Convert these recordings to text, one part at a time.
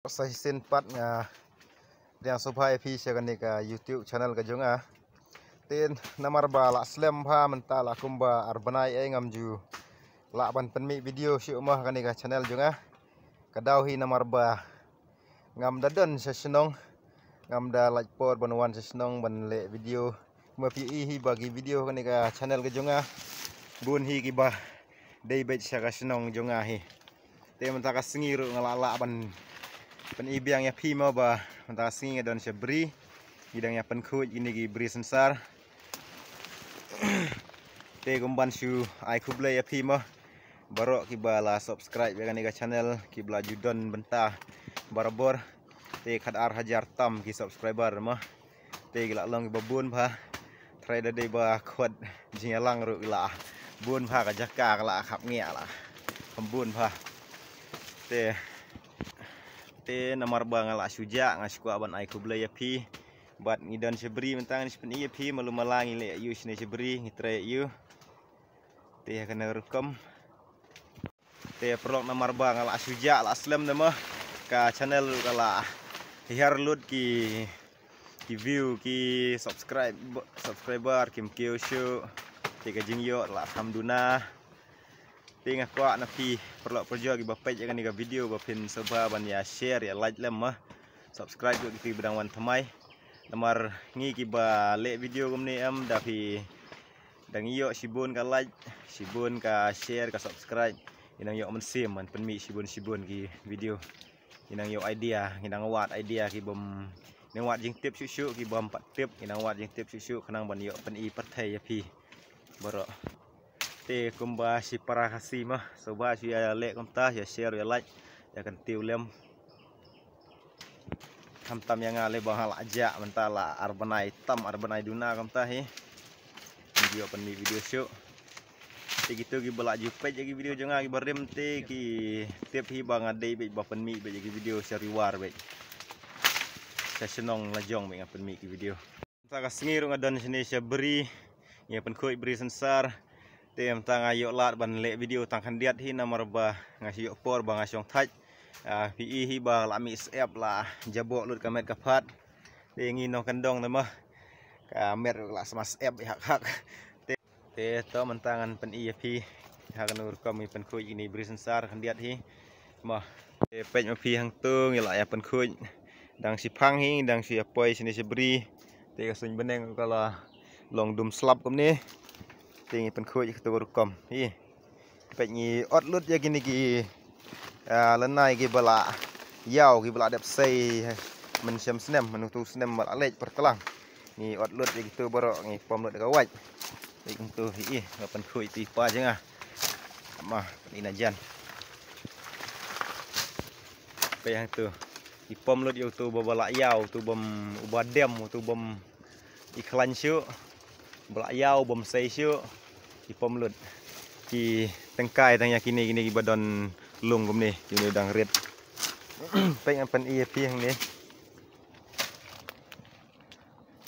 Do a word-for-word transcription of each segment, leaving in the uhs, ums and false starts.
Sa shisien pat nga pdiang sngewbha ïa phi sha kane ka YouTube channel ka jong nga. Te namar ba la slem bha mynta la kumba ar bnai ei ngam ju lah ban pynmih video shuh mo ha kane ka channel jong nga. Ka daw hi namar ba ngam da don sha shnong, ngam da lait por ban wan sha shnong ban leh video. Ma phi i hi ba ki video kane ka channel ka jong nga bun hi kiba dei beit sha ka shnong jong nga hi. Te mynta ka sngi ruh nga lah lah ban pyni biang ïa phi mo ba mynta ka sngi nga don sha bri, ngi dang ïa pynkhuid kine ki bri synsar. Te kumban shu ai khublei ïa phi mo baroh kiba la subscribe ïa kane ka channel, kiba la ju don bynta barabor. Te khatar hajar tam ki subscriber mo. Te ki la long kiba bun bha. Trai da dei ba khot jingïalang ruh ki la bun bha, ka jaka ka la khap ngiah la kham bun bha. Te te namar ba nga la shu jah nga shu kwah ban ai khublei ïa phi. Bad ngi don sha bri mynta ngi shu pyni ïa phi, malu mala ngi leh ïa u shane sha bri ngi trei ïa u. Te ha kane rukom. Te paralok namar ba nga la shu jah la slem de mo ka channel ka la hiar lut ki ki view ki subscribe subscriber kim kiew shuh. Te ka jingïoh la kham duna. Te nga kwah na phi paralok parajor kiba peit ïa kane ka video ba phin sngewbha ban ïa share ïa like lem mo. Subscribe ïa kito kiba dang wan thymmai. Namar ngi kiba leh video kumne em da phi dang ïoh shibun ka like, shibun ka share, ka subscribe. Ngi nang ïoh mynsiem ban pynmih shibun shibun ki video. Ngi nang ïoh idea, ngi nang wad idea ki bym, ngi nang wad jingtip shuh shuh ki bym pat tip, ngi nang wad jingtip shuh shuh khnang ban ïoh pyni pyrthei ïa phi baroh. Te kumba shi para Khasi mo, sngewbha shu ïa leh kumta, ïa share, ïa like, ïa kyntiew lem. Khamtam ïa nga lei ba nga la jah mynta la ar bnai tam ar bnai duna kumta hi. Ngi ïoh pynmih video shuh. Te kito kiba la ju peit ïa ki video jong nga kiba rim te ki tip hi ba nga dei beit ba pynmih beit ïa ki video sha Ri War beit. Sha shnong la jong beit nga pynmih ki video. Mynta ka sngi ruh nga don shane sha bri, ngi pynkhuid bri synsar. Te mynta nga ïoh lad ban leh video tang khyndiat hi namar ba nga shu ïoh por ba nga shong thait. Ah, phi i hi ba la mih syep la jaboh lut ka met ka phad. Te ngi nongkyndong te mo ka met ruh la sma syep hak hak. Te Te to mynta ngan pyni ïa phi ha kano rukom ngi pynkhuid ïa kine bri synsar khyndiat hi. Mo. Te peit ma phi hangto ngi la ïa pynkhuid. Dang shiphang hi dang shu ïa poi shane sha bri. Te ka suiñ bneng ka la long dum slap kumne. Te ngi pynkhuid ïa kato rukom hi. Peit ngi ot lut ïa kine ki, ah, lynai kiba la ïaw kiba la dep sei mynshem snem, mynta u snem ba la leit pyrtlang. Ngi ot lut ïa kito baroh ngi pom lut ïa ka wait. Ïa kito hi ïa nga pynkhuid ïa i pa jong nga. Ma ïa na jan. Peit hangto. I pom lut ïa uto ba ba la ïaw, uto bym uba dem, uto bym i khlaiñ shuh. Ba la ïaw bym sei shuh. I pom lut. Ki tyngkai tang ïa kine kine kiba don lung kumne, kine dang rit. Peit ngan pyni ïa phi hangne.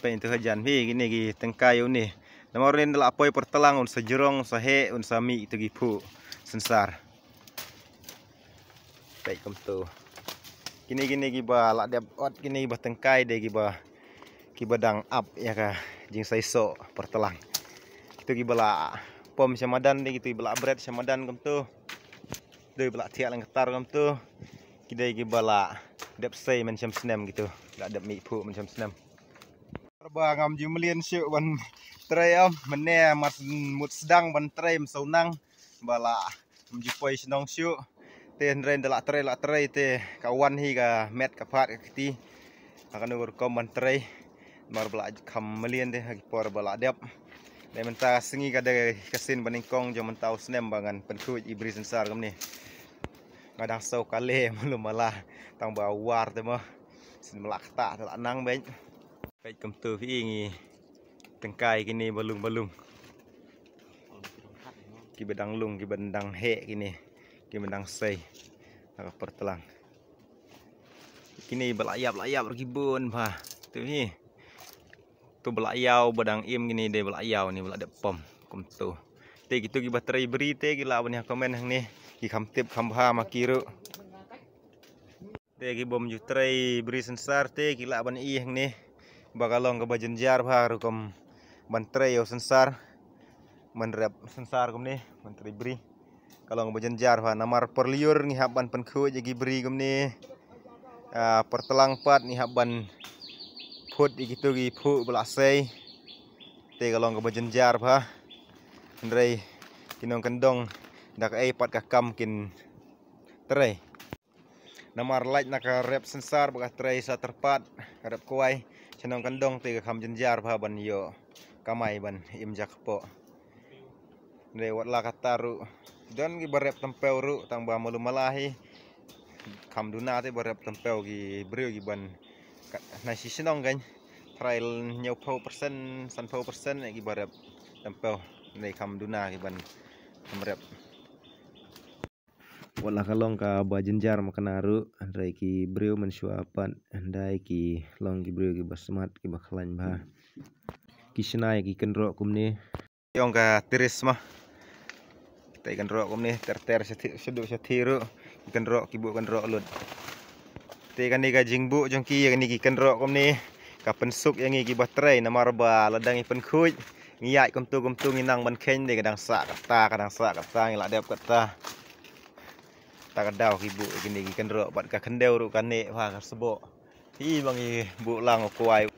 Peit to hajan phi kine ki tyngkai une. Namar une da la poi pyrtlang un sa jrong, un sa heh, un sa mih to ki phuh synsar. Peit kumto. Kine kine kiba la dep ot kine kiba tyngkai de kiba kiba dang ap ïa ka jingseisoh pyrtlang. Kito kiba la pom sha madan de kito kiba la bret sha madan kumto. Dei ba la thiah lang katar kumto. Ki dei kiba la dep sei mynshem snem kito. La dep mih phuh mynshem snem. Ba ngam ju mlien shuh ban trei em, mynne mar mut sdang ban trei mynsaw nang ba la ngam ju poi shnong shuh. Te hynrei da la trei la trei te ka wan hi ka met ka phad ka kti. Ha kano rukom ban trei mar ba la kham mlien te ha ki por ba la dep. Te mynta ka sngi ka dei ka sien ba nyngkong jong mynta u snem ba ngan pynkhuid i bri synsar kumne. Nga dang saw kale malu mala tang ba war te mo. Sien ba la kata te la nang beit. Peit kumto phi ngi tyngkai kine ba lung ba lung. Kiba dang lung kiba dang heh kine kiba dang sei. Ha ka pyrtlang. Kine ba la ïap la ïap ruh ki bun bha. To hi. To ba la ïaw ba dang im kine de ba la ïaw ne ba la dep pom kumto. Te kito kiba trei bri te ki lah ban ïa comment hangne. Ki kham tip kham bha ma ki ruh. Te ki bym ju trei bri synsar te ki lah ban ïeh hangne ba ka long kaba jynjar bha rukom ban trei ïa u synsar. Ban rep synsar kumne, ban trei bri ka long kaba jynjar bha, namar por lyiur ngi hap ban pynkhuid ïa ki bri kumne. Ah, por tlang pat ngi hap ban phut ïa kito ki phuh ba la sei. Te ka long kaba jynjar bha. Hynrei ki nongkyndong da kaei pat ka kam kin trei. Namar lait na ka rep synsar bad ka trei sa tyrpad, ka rep kwai, sha nongkyndong te ka kham jynjar bha ban ïoh kamai ban im jakpoh. Hynrei wat la katta ruh, don kiba rep tympew ruh, tang ba malu mala hi kham duna te ba rep tympew ki briew kiban kat na shi shnong kan. Trai hynñiewphew persen, sanphew persen ïa kiba rep tympew. Hynrei kham duna kiban kham rep. Wat la ka long kaba jynjar ma kane ruh, hynrei ki briew mynshuwa pat, hynrei ki long ki briew kiba smat, kiba khlaiñ bha. Ki shna ïa ki kynroh kumne. Ong ka tiris ma. Te kynroh kumne, ter ter shathie, shaduh shathie ruh. Ki kynroh, ki buh kynroh lut. Te kane ka jingbuh jong ki ïa kine ki kynroh kumne ka pynsuk ïa ngi kiba trei, namar ba lada ngi pynkhuid ngi ïaid kumtu kumtu ngi nang ban kheiñ de, ka dang sah katta, ka dang sah katta, ngi la dep katta. Ta ka daw ki buh ïa kine ki kynroh bad ka khyndew ruh ka neh bha ka sboh. Hi ba ngi buh lang u kwai.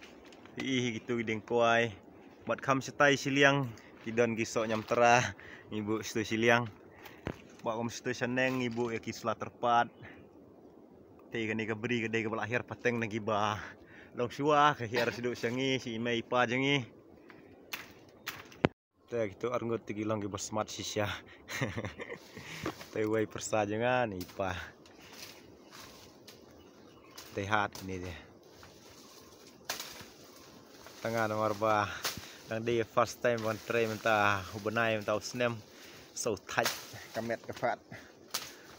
Hi hi kitu ki dieng kwai. Bad kham shatai shiliang, ki don ki soh ñiamtra, ngi buh shatu shiliang. Bad kham shatu shaneng ngi buh ïa ki sla tyrpad. Te kane ka bri ka dei kaba la hiar pateng na kiba longshuwa, ka hiar shaduh sha ngi, sha i mei i pa jong ngi. Te kitu arngut te ki long kiba smat shisha. Te wei pyrsa jong nga ne i pa. Te hat ni te. Tang nga namar ba dang dei first time ban trei mynta u bnai mynta u snem. Shu thait ka met ka phad.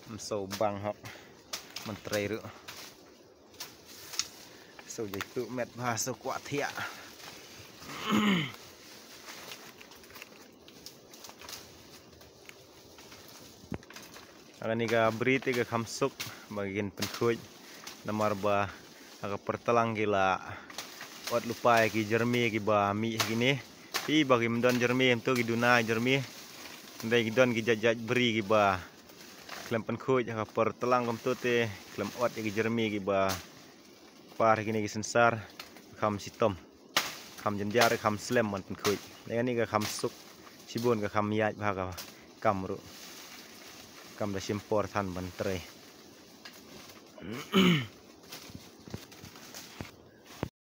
Ym shu bang hok ban trei ruh. Shu jai tuh met bha, shu kwah thiah. Ha kane ka bri te ka kham suk ba kin pynkhuid, namar ba ha ka por tlang ki la ot lypa ïa ki jyrmi kiba mih ha kine. Phi ba kim don jyrmi, ym tu ki duna jyrmi. Hynrei ki don ki jait jait bri kiba khlem pynkhuid ha ka por tlang kumtu te khlem ot ïa ki jyrmi kiba par ha kine ki synsar, kham shitom, kham jynjar, kham slem ban pynkhuid. Ïa kane ka kham suk shibun, ka kham ïaid bha ka kam ruh. Kam da shim por than ban trei.